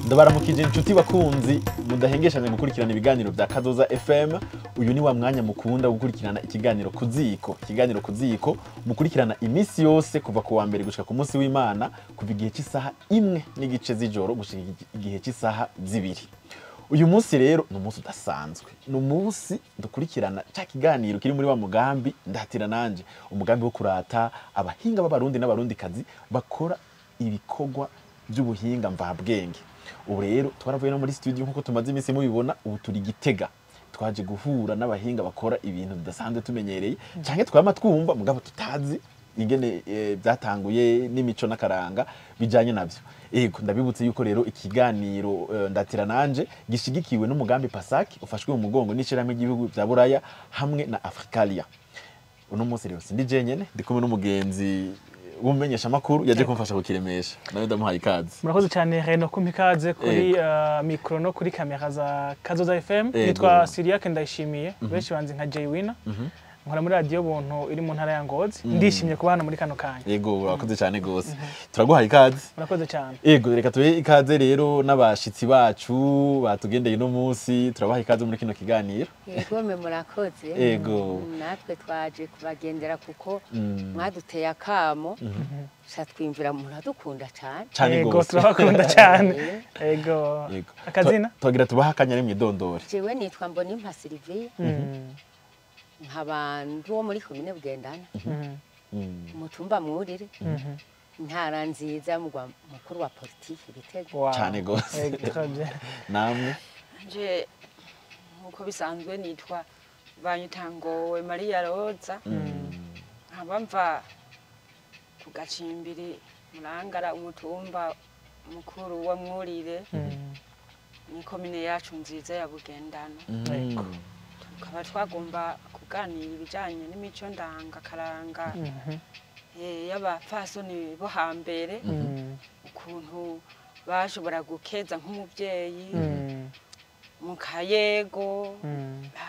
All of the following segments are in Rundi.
Ndabaramukije inshuti bakunzi mudahengeshanye gukurikirana ibiganiro bya Kazoza FM. Uyu ni wa mwanya mukunda gukurikirana ikiganiro kuziko. Ikiganiro kuziko mukurikirana iminsi yose kuva ku wa mbere gushika ku munsi w'Imana, kuva igihe cy'isaha 1:15 z'ijoro gushika igihe cy'isaha 2. Uyu munsi rero ni umunsi udasanzwe, ni umunsi dukurikirana ca kiganiro kiri muri wa mugambi ndatira nanje, umugambi wo kurata abahinga b'abarundi n'abarundikazi bakora ibikorwa by'ubuhinga mvabwenge. Ubu rero twaravuye no muri studio nkuko tumaze iminsi mubibona, ubu turi Gitega, twaje guhura n'abahinga bakora ibintu bidasanzwe tumenyereye canke twama twumva mugabo tutazi ingene byatanguye n'imico n'akaranga bijanye navyo. Ego ndabibutse yuko rero ikiganiro ndatira nanje gishigikiwe n'umugambi PASAC ufashwe mu mugongo n'ishirahamwe ry'ibihugu vya Buraya hamwe na Africalia. Uno munsi rero sindi jenyene, ndi kumwe n'umugenzi w'umumenyesha makuru yaje kumfasha kukiremesha, nawe ndamuhaye ikaze. Murakoze cyane Reno kumpa ikaze kuri micro no kuri kamera za Kazoza FM. Nitwa Cyriaque Ndayishimiye, benshi banzi nka Jay Winner. Nkora muri radio Buntu iri mu ntara ya Ngozi. Ndishimye kuba hano muri kano kanya. Yego urakoze cyane gose. Turaguhaye ikaze. Murakoze cyane. Yego reka tuhe ikaze rero n'abashitsi bacu batugendeye no munsi, turabaha ikaze muri kino kiganiro. Yego me murakoze. Yego natwe twaje kubagendera kuko mwaduteye akamo. Twimvira muradukunda cyane. Yego turabakunda cyane. Yego. Akazina? Twagira tubaha akanya rimwe idondore. Jewe nitwa Mbonimpa Sylvie. Nkabantu wo muri komine Bugendana, umutumba Mwurire, intara nziza mugwa mukuru wa politiki Gitega. Cyane gose. Namwe nje nkuko bisanzwe nitwa Banyitangowe Maria Roza, nkaba mva ku Gacimbiri Murangara, umutumba mukuru wa Mwurire, ni komine yacu nziza ya Bugendana. Tukaba twagomba kuganira ibijanye n'imico ndangakaranga y'abapfasoni bo hambere, ukuntu bashobora gukeza nk'umuvyeyi mu kayego,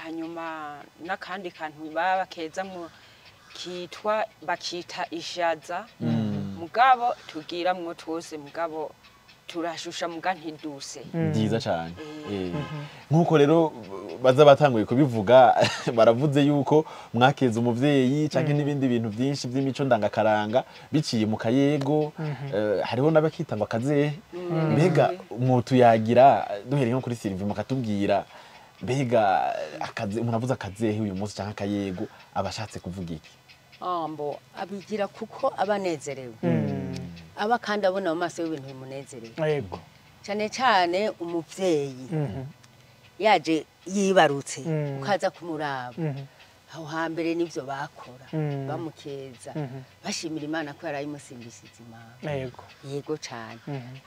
hanyuma n'akandi kantu babakezamwo kitwa bakita ishaza, mugabo tugiramwo twose, mugabo turashusha muga ntiduse. Byiza cyane. Nkuko rero baza batanguye kubivuga, baravuze yuko mwakeza umuvyeyi canke n'ibindi bintu byinshi by'imico ndangakaranga biciye mu kayego, hariho n'abakita ngo akazehe. Mbega mwotuyagira duhereye nko kuri Sylvie mukatubwira, mbega akaze umuntu avuze akazehe uyu munsi canke akayego abashatse kuvuga iki? Ambo abigira kuko abanezerewe, aba kandi abona mu maso y'ibintu bimunezerewe. Yego cyane cyane umuvyeyi yaje yibarutse ukaza kumuraba, aho hambere nivyo bakora bamukeza bashimira Imana ko yarayimusimbishije Imana. Yego yego cyane.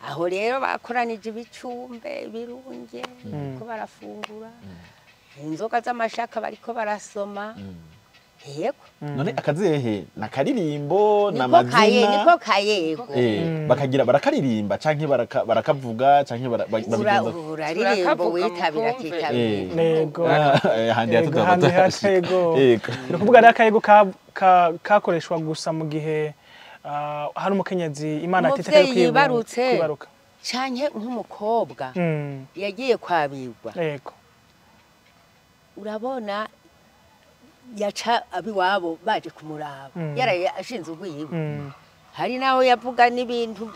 Aho rero bakoranije ibicumbe ibirunge ko barafungura inzoga z'amashaka bariko barasoma. Yego. None akazehe na karirimbo na mazina niko kayego bakagira barakaririmba canke barakavuga canke babigenza uraririmbo witabira kitabira. Yego handi hatatu. Yego nukuvuga ari akayego kakoreshwa gusa mu gihe hari umukenyezi Imana atiteka kwibaruka canke nk'umukobwa yagiye kwabirwa. Yego urabona yaca abiwabo baje kumuraba yaraye ashinze urwiwe. Hari naho yavuga n'ibintu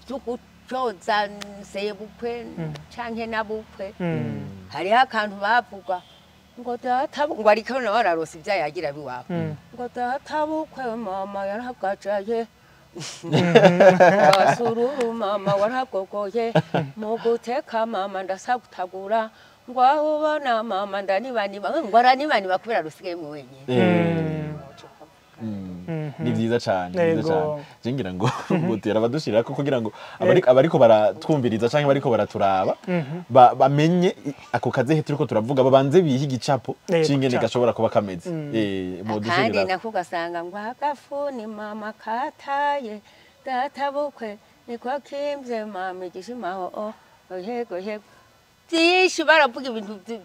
byo gucoza sebukwe canke nabukwe. Hariho akantu bavuga ngo data ngo ariko nawe ararose ibyo yagira abiwabo, ngo data bukwe mama yarahagajaye Basururu mama waragogoye mu guteka mama ndasagutagura ngo aho ubona mama ndanibaniba ngo aranibaniba kubera rusigaye mu wenyine. Ni vyiza cane, ni vyiza cane. Je ngira ngo butera abadushirira ko kugira ngo abariko baratwumviriza canke bariko baraturaba bamenye ako kazehe turiko turavuga, babanze bihe igicapo c'ingene gashobora kuba kameze. Kandi nako ugasanga ngo agafuni mama kataye data bukwe niko kimvye mama igishimaho yego yego byinshi baravuga ibintu.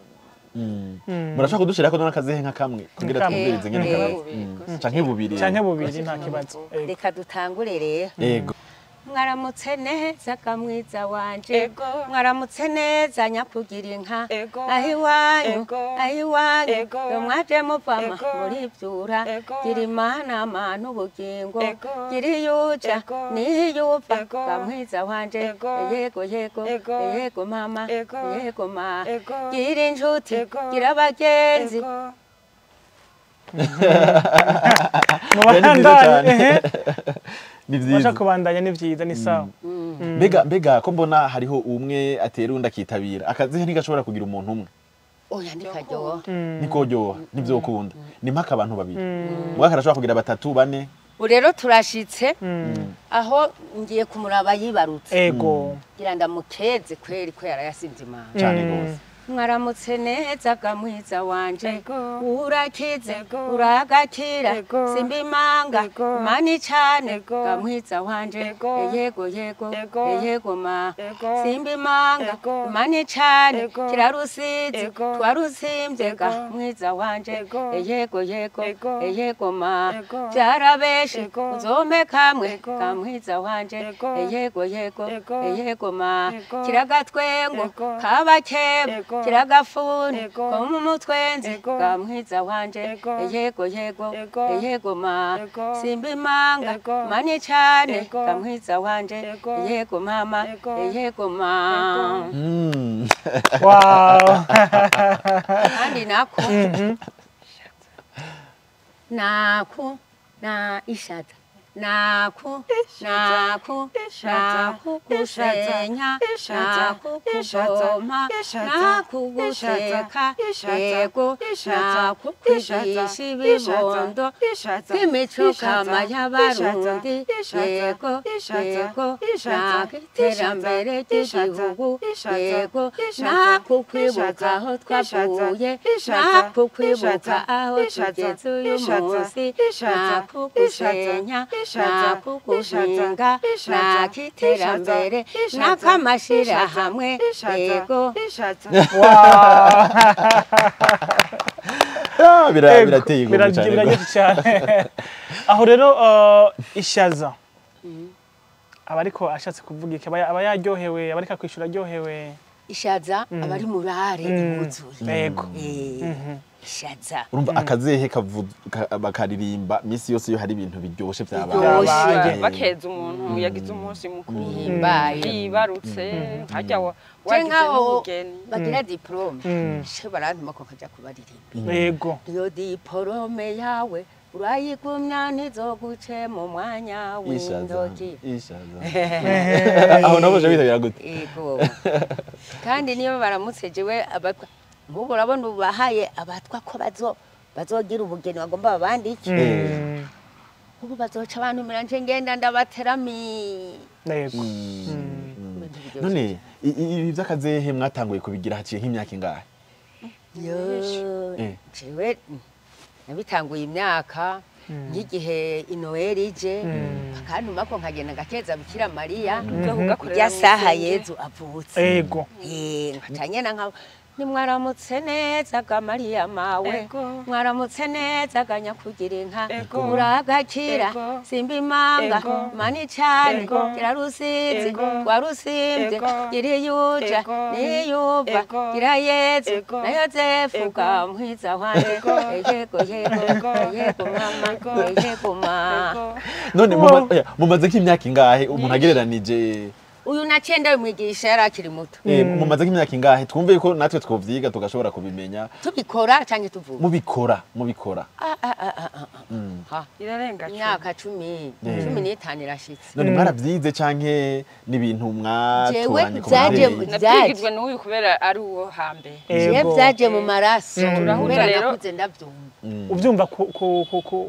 Murashaka kudushirako none akazehe nka kamwe kugira twumvirize ngene kameze, canke bubiri? Canke bubiri nta kibazo. Reka dutangure rero. Yego. Mwaramutse neza kamwiza wanje, mwaramutse neza nyakugira inka, aho iwanyu aho iwanyu mwaje muvama murivyura, gira Imana mana ubugingo, gira iyuja n'iyuva kamwiza wanje, yego yego yego mama yego ma, gira inshuti gira abagenzi. Ni vyiza kubandanya, ni vyiza, ni sawa. Mbega ko mbona hariho umwe atera undi akitabira, akazehe ntigashobora kugira umuntu umwe? Oya ntikaryoha. Ntikoryoha, ntivyokunda. Ni mpaka abantu babiri. Mwaka arashobora kugira batatu, bane. Ubu rero turashitse aho ngiye kumuraba yibarutse. Ego. Ngira ndamukeze kweri ko yarayasinze Imana. Cane gose. Mwaramutse neza gamwiza wanje, urakize uragakira, simba imanga mani cane gamwiza wanje, yego yego yego ma, simba imanga mani cane kirarusizi twarusimvye gamwiza wanje, yego yego yego ma, vyarabeshe uzompe kamwe gamwiza wanje, yego yego yego ma, kiragatwengo kabakeba kiragafuni ko mu mutwenzi gamwiza wanje, yego yego yego ma, simba imanga mani cane gamwiza wanje, yego mama yego ma. Wow. Kandi nako nako na ishata naku naku naku kusenya naku kuvoma naku guseka yego naku kwigisha ibibondo kw'imico kama y'Abarundi yego yego naku iterambere ry'igihugu yego naku kwibuka aho twavuye naku kwibuka aho tugeze uyu munsi naku gusenya naku gushinga naku iterambere naku amashirahamwe yego. Birateye igomwe cyane, biraryoshye cyane. Aho rero ishaza aba ariko ashatse kuvuga iki? Aba yaryohewe, aba ariko kwishura aryohewe. Ishaza aba ari murare ibuzuye. Yego. Ishaza urumva akazehe bakaririmba misi yose iyo hari ibintu biryoshe byabaye, bakeza umuntu yagize umunsi mukuru yibarutse hajya wagize n'ubugeni bagira diplome she barantuma ko kaja kubaririmba. Yego. Iyo diplome yawe urayigumya ntizoguce mu mwanya w'intoki. Ishaza aho nabo je bitabira gute? Yego. Kandi niyo baramutse jewe abatwa nk'ubu urabona ubahaye abatwa ko bazogira ubugeni bagomba babandike. Ubu bazoca abantu nje ngenda ndabaterami. Yego. None ibi by'akazehe mwatanguye kubigira haciye nk'imyaka ingahe? Yo jewe nabitanguye imyaka nk'igihe Inoeli ije bakantuma ko nkagenda ngakeza Bikira Mariya irya saha Yezu avutse. Yego. Nkacanye na nka nimwaramutse neza ga Mariya mawe, mwaramutse neza ga nyakugira inka, uragakira simba imanga mani cane kirarusizi twarusimvye gira iyuja n'iyuva gira Yezu na Yozefu ga mwiza wanje, yego yego yego mama yego ma. None mumaze nk'imyaka ingahe umuntu agereranije Uyu naciye ndabimwigisha yari akiri muto. Mumaze nk'imyaka ingahe twumve yuko natwe twovyiga tugashobora kubimenya? Tubikora canke tuvuga? Mubikora, mubikora. Ha, Irarenga cumi. Imyaka 10, 15 irashitse. None mwaravyize canke n'ibintu mwatoranye ku Vyaje bavyeyi? Nabyigizwe n'uyu kubera ari uwo hambere. Jewe Ego. vyaje mu maraso, Turahuza kubera rero. nakuze ndavyumva. Ubyumva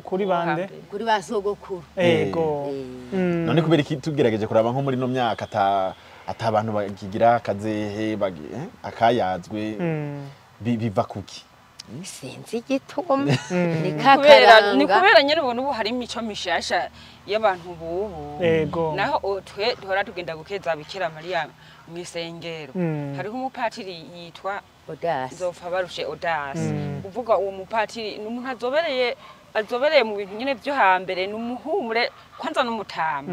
kuri bande? Hambere. Kuri ba sogokuru. Ego. None kubera iki tugerageje kuraba nko muri no myaka ata abantu bakigira akazehe akayazwe, biva kuki? Sinzi igituma, ni Kubera ni kakaranga. kubera nyene ubona ubu hari imico mishasha y'abantu bubu. Ego. Naho twe duhora tugenda gukeza Bikira Mariya mu isengero, hariho umupatiri yitwa Odasi. Nzopfa barushe Odasi. Uvuga uwo mupatiri ni umuntu azobereye mu bintu nyene vyo hambere, ni umuhumure kwanza n'umutama,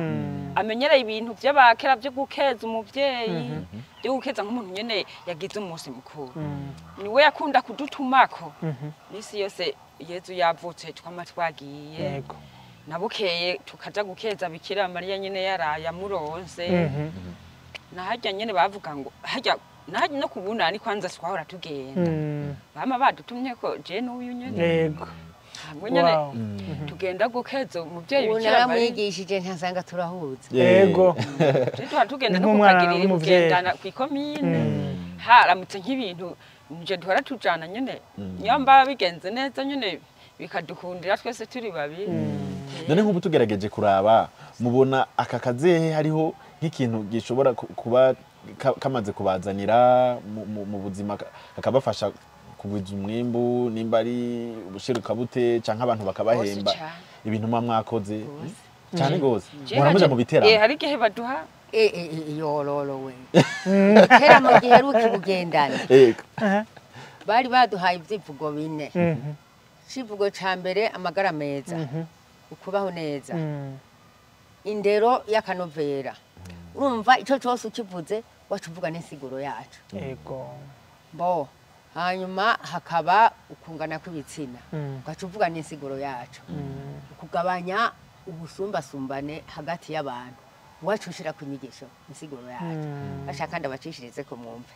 amenyereye ibintu vy'abakera vyo gukeza umuvyeyi, vyo gukeza nk'umuntu nyene yagize umunsi mukuru. Niwe yakunda kudutumako misi yose Yezu yavutse, twama twagiye. Ego. Nabukeye tukaja gukeza Bikira Mariya nyene yaraye amuronse. Naharya nyene bavuga ngo harya nahajya no kubunani kwanza twahora tugenda, bama badutumye ko je n'uyu nyene Ego. hamwe nyene Wow. tugenda gukeza umuvyeyi Ubu Bikira Mariya. naramwigishije ntasanga turahuza. Ego. Je duhora tugenda Ni no nk'umwana kukagirira w'umuvyeyi. kugendana kw'ikomine, haramutse nk'ibintu nje duhora tujana nyene, niyo mba bigenze neza nyene bikadukundira twese turi babiri. None nk'ubu tugerageje kuraba, mubona aka kazehe hariho nk'ikintu gishobora kuba kamaze kubazanira mu buzima, kakabafasha kugwiza umwimbu, nimba ari ubushirukabute canke abantu bakabahemba Gose cane. ibintu muba mwakoze cyane gose, Je muhora muja mu eh, biteramo? Hari igihe baduha. Yororo we, kera mu gihe heruka bugendana, Ego. bari baduhaye ibyivugo bine. Icivugo ca mbere, amagara meza, ukubaho neza, indero y'akanovera. Urumva ico cose ukivuze waca uvuga n'insiguro yacu. Ego. Bo hanyuma hakaba ukungana kw'ibitsina, ugaca uvuga n'insiguro yacu, kugabanya ubusumbasumbane hagati y'abantu, wacu ushira ku nyigisho insiguro yacu. Ashaka ndabacishirize ko mwumve.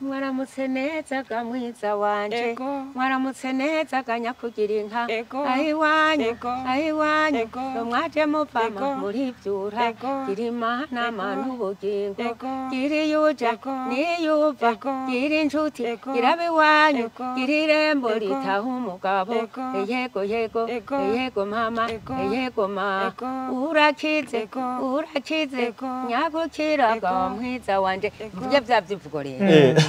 Mwaramutse neza ga mwiza wanje. Ego. Mwaramutse neza ga nyakugira inka. Ego. Aho iwanyu, Ego. aho iwanyu. Ego. No mwaje muvama Ego. murivyura. Ego. Gira Imana Ego. mana ubugingo. Ego. Gira iyuja Ego. niyuva. Ego. Gira inshuti. Ego. Gira abiwanyu. Ego. Gira irembo Ego. ritaha umugabo. Ego. Yego yego. Ego. Yego mama. Ego. Yego ma. Ego. Urakize. Ego. Urakize. Ego. Nyagukira ga Ego. mwiza wanje. Ego. Mvuge vya vyivugo rero.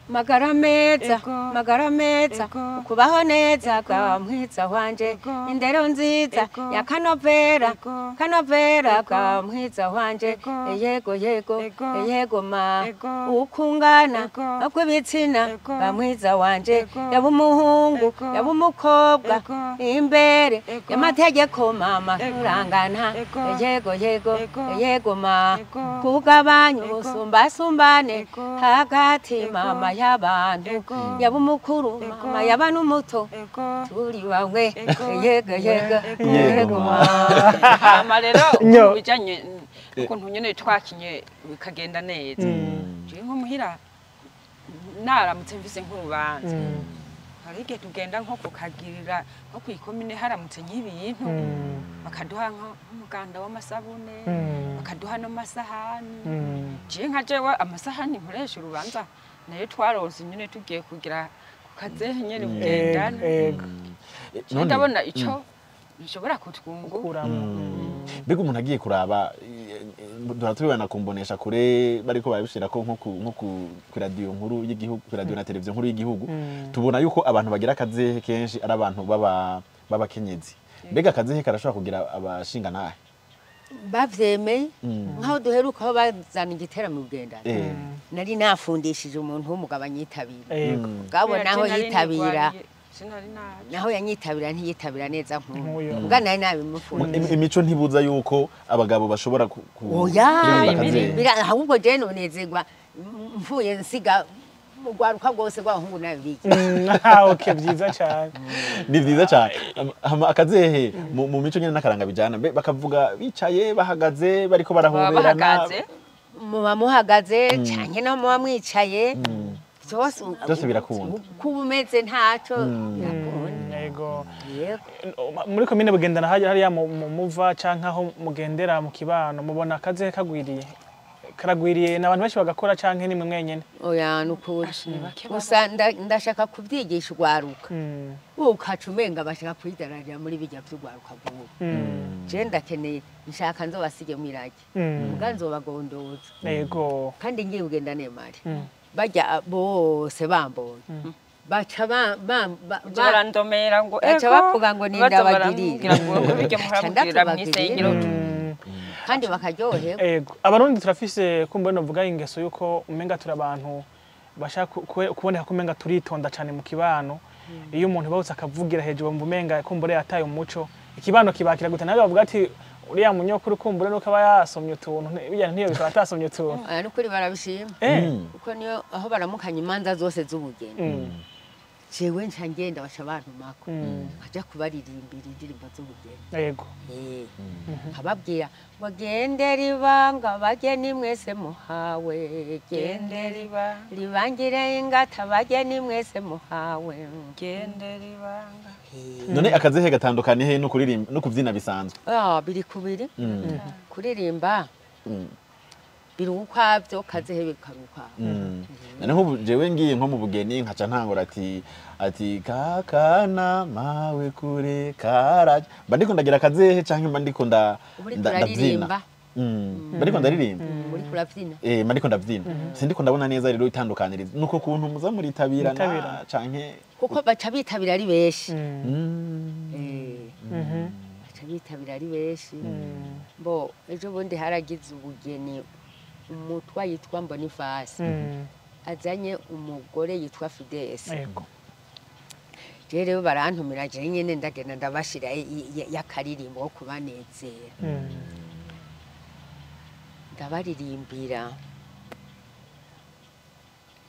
Magara meza, Ego. magara meza, Ego. ukubaho neza ga mwiza wanje, Ego. indero nziza Ego. ya kanovera, Ego. kanovera Ego. ga mwiza wanje. Ego. Yego yego, Ego. yego ma, Ego. ukungana Ego. kw'ibitsina Ego. ga mwiza wanje, Ego. yaba umuhungu, Ego. yaba umukobwa, Ego. imbere Ego. y'amategeko mama Ego. turangana. Ego. Yego yego, Ego. yego ma, Ego. kugabanya Ego. ubusumbasumbane Ego. hagati Ego. mama y'abantu, Ego. yaba umukuru Ego. mama, yaba n'umuto, Ego. turi bamwe. Ego. Yego yego, Ego. yego ma. Hama rero Nyo. ku bijanye n'ukuntu nyene twakinye bikagenda neza, jewe nko muhira naramutse mvise nk'urubanza, hari igihe tugenda nko kukagirira nko kw'ikomine, haramutse nk'ibintu bakaduha nk'umuganda w'amasabune, bakaduha n'amasahani. Jewe nka jewe amasahani nkoresha urubanza nayo twaronse nyene tugiye kugira ku kazehe nyene bugendana. Ego. Jewe ndabona ico bishobora kutwungura. Kuramo. Mbega umuntu agiye kuraba, duhora tubibona kumbonesha kure bariko barabishira ko nko ku radiyo nkuru y'igihugu, ku radiyo na televiziyo nkuru y'igihugu, tubona yuko abantu bagira akazehe kenshi ari abantu baba b'abakenyezi. Mbega akazehe karashobora kugira abashingantahe? Bavyemeye, nk'aho duheruka aho bazana igiteramo bugendana, nari nafundishije umuntu w'umugabo anyitabira. Ego. Bwabo Kubera naho je nari yitabira, nigwariye, sinari naje. Naho yanyitabira ntiyitabira neza nk'uyu. Nk'uyu. Mbwa nari nabimufundishije. Imico ntibuza yuko abagabo bashobora Oya, kuririmba akazehe? ahubwo je nonezerwa mvuye nsiga Mu rwaruka rwose rw'abahungu n'abigeme. Okay, byiza cyane. Ni vyiza cyane. Hama akazehe mu mico nyene n'akaranga bijana, mbe bakavuga bicaye, bahagaze, bariko Baba barahoberana? Bahagaze. Muba muhagaze canke naho muba mwicaye, byose. Byose birakunda. Kuba umeze ntaco, birakunda. Yego. Yego. Muri komine Bugendana hajya hariya mu muva canke aho mugendera mu kibano, mubona akazehe kagwiriye, karagwiriye, ni abantu benshi bagakora canke ni mwe mwenyene? Oya, nukuri. Ni bake. Gusa ndashaka kubyigisha urwaruka. Ukaca umenga bashaka kwidararira muri bijya by'urwaruka bw'ubu. Je ndakeneye, nshaka nzobasige mwirage, muga nzobagondoza. Kandi ngiye kugenda nemare, bajya bose bambonye baca Baca barandomera ngo baca ego. Bavuga ngo ni Baza ndabagirira. Baramubwira ngo bijya Baca muramubwira ndatubagirira. mw'isengero. Kandi bakaryoherwa. Ego, abarundi turafise kumva novuga ingeso yuko umenga turi abantu bashaka kuboneka ko umenga turitonda cyane mu kibano. Iyo umuntu bawutse akavugira hejuru, bumva umenga kumbure yataye umuco. Ikibano kibakira gute? Nawe bavuga ati uriya munyokuru kumbure nuko aba yasomye utuntu, bijya ntiyo bikaba atasomye utuntu. Aya nukuri barabishima, kuko niyo aho baramukanya imanza zose z'ubugeni, jewe nca ngenda, baca bantumako, nkaja kubaririmbira indirimbo z'ubugeni. Nkababwira ngo gendera ibanga bageni mwese muhawe, Gendera ibanga. Ribangire ingata bageni mwese muhawe. Gendera ibanga. None akazehe gatandukanye he no kuririmba no kubyina bisanzwe? Ah, biri kubiri. Kuririmba biri ukwabyo, kazehe bikaba ukwabyo. None nk'ubu jewe ngiye nko mu bugeni nkaca ntangura ati kakana mawe kure karaje, mba ndiko ndagira akazehe canke mba ndiko Uba uriko ndabyina? uraririmba. Mba ndiko ndaririmba. Uriko urabyina. Mba ndiko ndabyina. Sindiko ndabona neza rero itandukanirizo nuko kuntu muza muritabirana Mwitabirana. canke? Kuko baca bitabira ari benshi. Baca bitabira ari benshi. Bo ejo bundi haragize ubugeni, umutwa yitwa Bonifasi azanye umugore yitwa Fidesi. Je rero barantumira, je nyene ndagenda ndabashira y'akaririmbo ko kubanezera. Ndabaririmbira: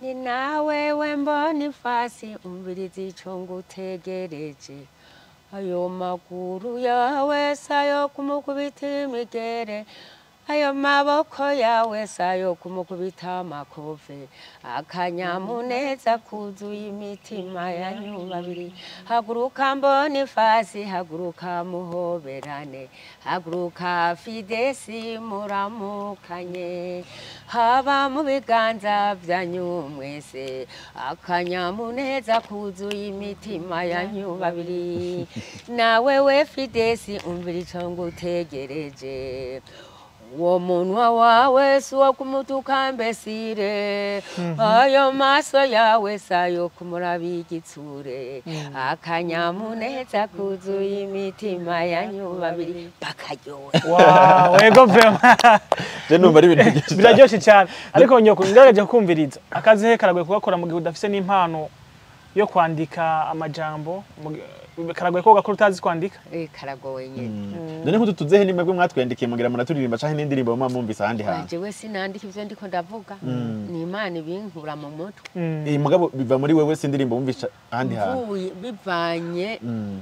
ni nawewe Mbonifasi, umviriza ico ngutegereje, ayo maguru yawe sayo kumukubita imigere, ayo maboko yawe sayo kumukubita amakove, akanyamuneza kuzuye imitima yanyu babiri. Haguruka Mbonifasi, haguruka muhoberane, haguruka Fidesi muramukanye, haba mu biganza byanyu mwese akanyamuneza kuzuye imitima yanyu babiri. Nawe we Fidesi, umvira ico ngutegereje, uwo munwa wawe si uwo kumutuka mbesire, ayo maso yawe sayo kumuraba igitsure, akanyamuneza kuzuye imitima yanyu babiri. Bakaryoha. Wow, ego vraiment. Je numva ari ibintu byinshi cyane. Biraryoshe cyane, ariko nyoko ngerageje kumviriza, akazehe karagoye kugakora mu gihe udafise n'impano yo kwandika amajambo. Karagoye ko gakora utazi kwandika. Karagoye nyene. None nk'utu tuzehe ni mwebwe mwatwendikiye mugira muraturirimba canke n'indirimbo muba mwumvise ahandi hantu? Jewe sinandika ivyo ndiko ndavuga, ni Imana ibinkura mu mutwe. Mugabo biva muri wewe, si indirimbo wumvise ahandi hantu? Mvuye bivanye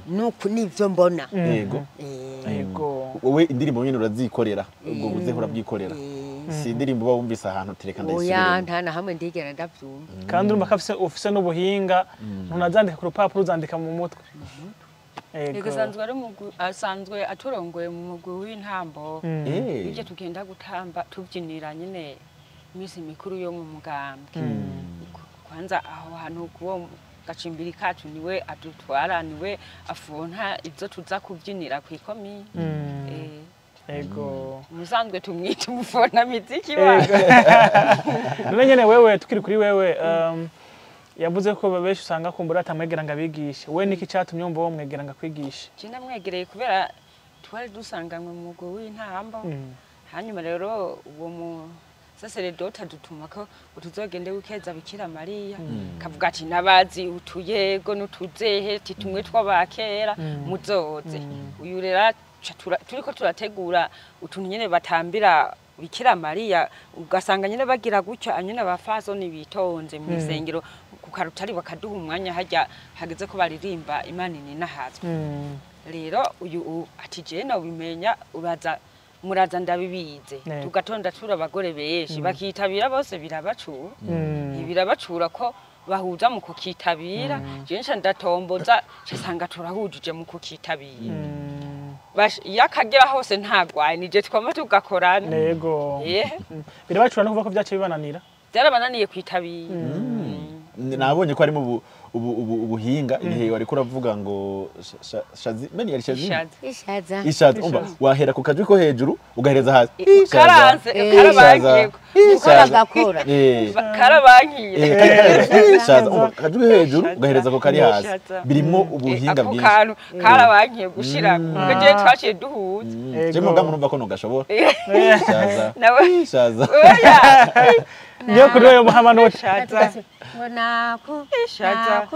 nuku n'ivyo mbona. Wowe indirimbo nyine urazikorera, ubwo buzehe urabwikorera, si indirimbo uba wumvise ahantu tereka Oya. ndayisubiremo? Nta na hamwe ndigera ndavyumva. Kandi urumva ko ufise n'ubuhinga, ntunazandika ku rupapuro, uzandika mu mutwe. Yego, asanzwe ari umugwi, asanzwe aturongoye mu mugwi w'intambo. Ibyo tugenda gutamba tubyinira nyine iminsi mikuru yo mu mugambwe. Kwanza aho hantu kuwo gacimbiri kacu niwe adutwara, niwe afonta izo tuza kubyinira kw'ikomi. Musanzwe tumwita umufona miziki wacu. None nyene wewe, tukiri kuri wewe, yavuze ko benshi usanga kumbura atamwegera ngo abigishe. We niki cyatumye wumva womwegera ngo akwigishe? Je namwegereye kubera twari dusanganywe mu mugwi w'intambo. Hanyuma rero uwo mu saseredoti adutuma ko tuzogende gukeza Bikira Mariya, kavuga ati nabazi utuyego n'utuzehe, ati tumwe tw'abakera muzoze. Uyu rero aca turiko turategura utuntu nyene batambira. Bikira Mariya, ugasanga nyine bagira gutyo nyine abafasoni bitonze mu isengero ku karutari bakaduha umwanya hajya hageze ko baririmba Imana ininahazwe. Rero uyu ati je bimenya uraza muraza ndabibize, tugatonda tura abagore benshi bakitabira bose birabacura. Birabacura ko bahuza mu kukitabira. Je nca ndatomboza nsanga turahujije mu kukitabira. Yakagera hose ntagwaye nije twama tugakorana. Yego. Birabacura no kuvuga ko byace bibananira. Byarabananiye kwitabira. Nabonye ko harimo ubuhinga igihe wari kuravuga ngo shazi meni yari shazi ishaza ishaza umva wahera ku kajwi ko hejuru ugahereza hasi karanze karabankiye karagakora karabankiye ishaza umva kajwi hejuru ugahereza ko kari hasi birimo ubuhinga bwinshi ako karabankiye gushira kuko je twaciye duhuza je muga murumva ko ntugashobora ishaza ishaza niyo kuri wewe muhamanota nako ishaza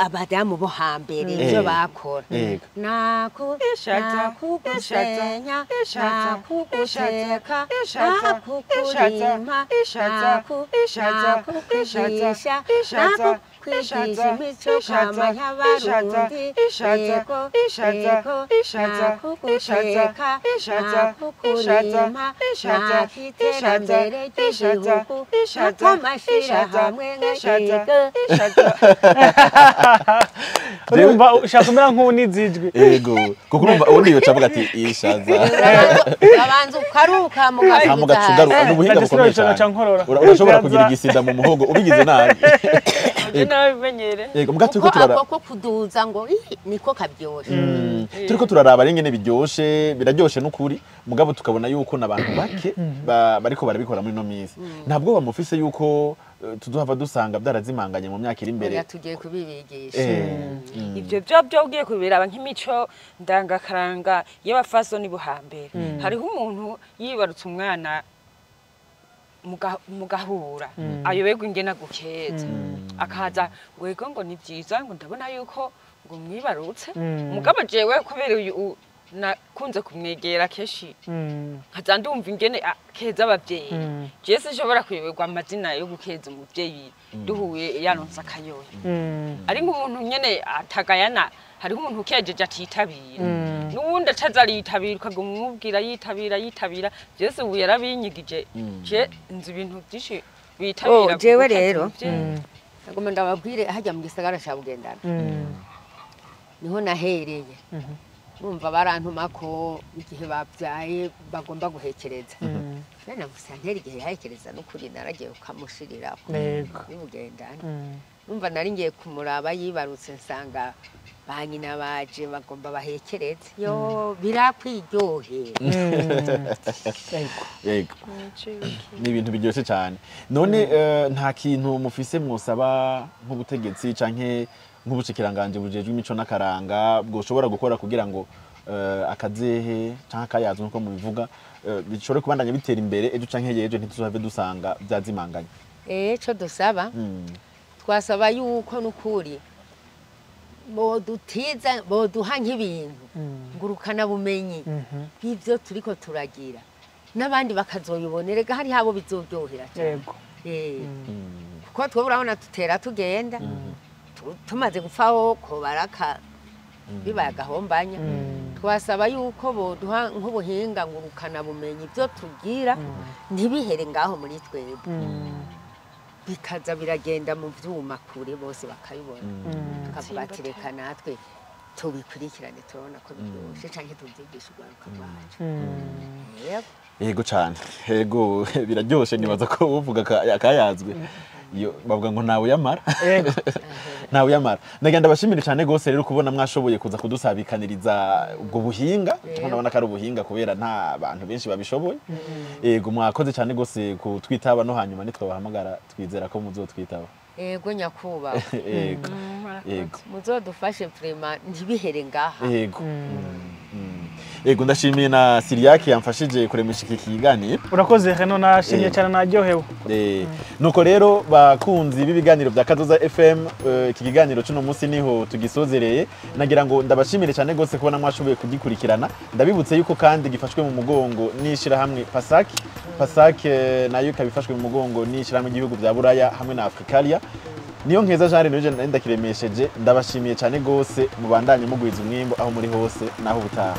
abadamu bo hambere ivyo bakora nako nakugusenya nakuguteka nakukurima nakukwigisha nakukwigisha imico kama y'abarundi yego yego nakuguteka nakukurima nakiterambere ry'igihugu nakumashirahamwe nk'igihugu. Urumva ushaka kumera nk'unizijwe. Yego, kuko urumva ubundi yoca avuga ati ishaza. Abanza ukaruka mugacugaruka n'ubuhinga bukomeye cyane. Urashobora kugira igisida mu muhogo ubigize nabi. Je nabimenyere. Yego, muga turiko turara. Ako kuduza ngo niko kabyoshe. Turiko turaraba ringene biryoshe, biraryoshe n'ukuri, mugabo tukabona yuko nabantu bake bariko barabikora muri no minsi. Ntabwo bamufise yuko tuduhava dusanga byarazimanganye mu myaka iri imbere. Tugiye kubibigisha. Ibyo byo ugiye kubiraba nk'imico ndangakaranga y'abafasoni bo hambere. Hariho umuntu yibarutse umwana mugahura ayoberwa ingena gukeza akaza ngo yego ngo ni byiza ngo ndabona yuko ngo mwibarutse mugabo jewe kubera uyu nakunze kumwegera kenshi nkaza ndumva ingene keza abavyeyi. Je sinshobora kuyoberwa amazina yo gukeza umuvyeyi duhuye yaronse akayoyo. Ari nk'umuntu nyene atagayana, hariho umuntu ukejeje atitabira n'uwundi ataza aritabira ukaguma umubwira yitabira yitabira. Vyose ubu yarabinyigije je nzi ibintu vyinshi bitabira. Jewe rero nagomba ndababwire hajya mu gisagara ca Bugendana niho nahereye. Urumva barantuma ko igihe babyaye bagomba guhekereza. Bene musanteri igihe yahekereza n'ukuri naragiye ukamushiriraho. Bibugendana. Urumva nari ngiye kumuraba yibarutse nsanga ba nyina baje bagomba bahekereze. Yo birakwiryohera. Yego. Ni ibintu biryoshye cyane. None nta kintu mufise mwosaba nk'ubutegetsi canke nk'ubushikiranganje bujejwe imico n'akaranga bwoshobora gukora kugira ngo akazehe canke akayazwe nkuko mubivuga bishobore kubandanya bitera imbere ejo canke yejo ntituzohave dusanga byazimanganye? Ico dusaba twasaba yuko nukuri bodutiza boduha nk'ibintu ngurukana bumenyi b'ivyo turiko turagira n'abandi bakazoyibonera hari habo bizoryohera cyane. Kuko twebwe urabona tutera tugenda tumaze gupfaho ko baraka bibaye agahombanya. Twasaba yuko boduha nk'ubuhinga ngurukana bumenyi ibyo tugira ntibihere ngaho muri twebwe, bikaza biragenda mu vyuma kure bose bakabibona, tukavuga ati reka natwe tubikurikirane turabona ko biryoshe canke tuvyigishe urwaruka rwacu. Yego cyane, yego biraryoshe. Nibaza ko uvuga akayazwe bavuga ngo ntawe yamara. Ntawe yamara. Ndagenda bashimire cyane gose rero kubona mwashoboye kuza kudusabikaniriza ubwo buhinga. Ndabona ko ari ubuhinga kubera nta bantu benshi babishoboye. Yego mwakoze cyane gose kutwitaba no hanyuma nitwabahamagara twizera ko muzotwitaba. Yego nyakuba. Yego. Yego. Muzodufashe vraiment ntibihere ngaha. Yego. Yego, ndashimiye na Siriake yamfashije kuremesha iki kiganiro. Urakoze Reno, nashimye cyane, naryohewe. Nuko rero bakunzi b'ibiganiro bya Kazoza FM, iki kiganiro cy'uno munsi niho tugisozereye. Nagira ngo ndabashimire cyane gose kubona mwashoboye kugikurikirana. Ndabibutse yuko kandi gifashwe mu mugongo n'ishirahamwe Pasak. Pasak nayo ikaba ifashwe mu mugongo n'ishirahamwe ry'ibihugu bya Buraya hamwe na Africalia. Niyo nkeza Jean Reno nari ndakiremesheje, ndabashimiye cyane gose, mubandanye mugwiza umwimbo aho muri hose, naho ubutaha.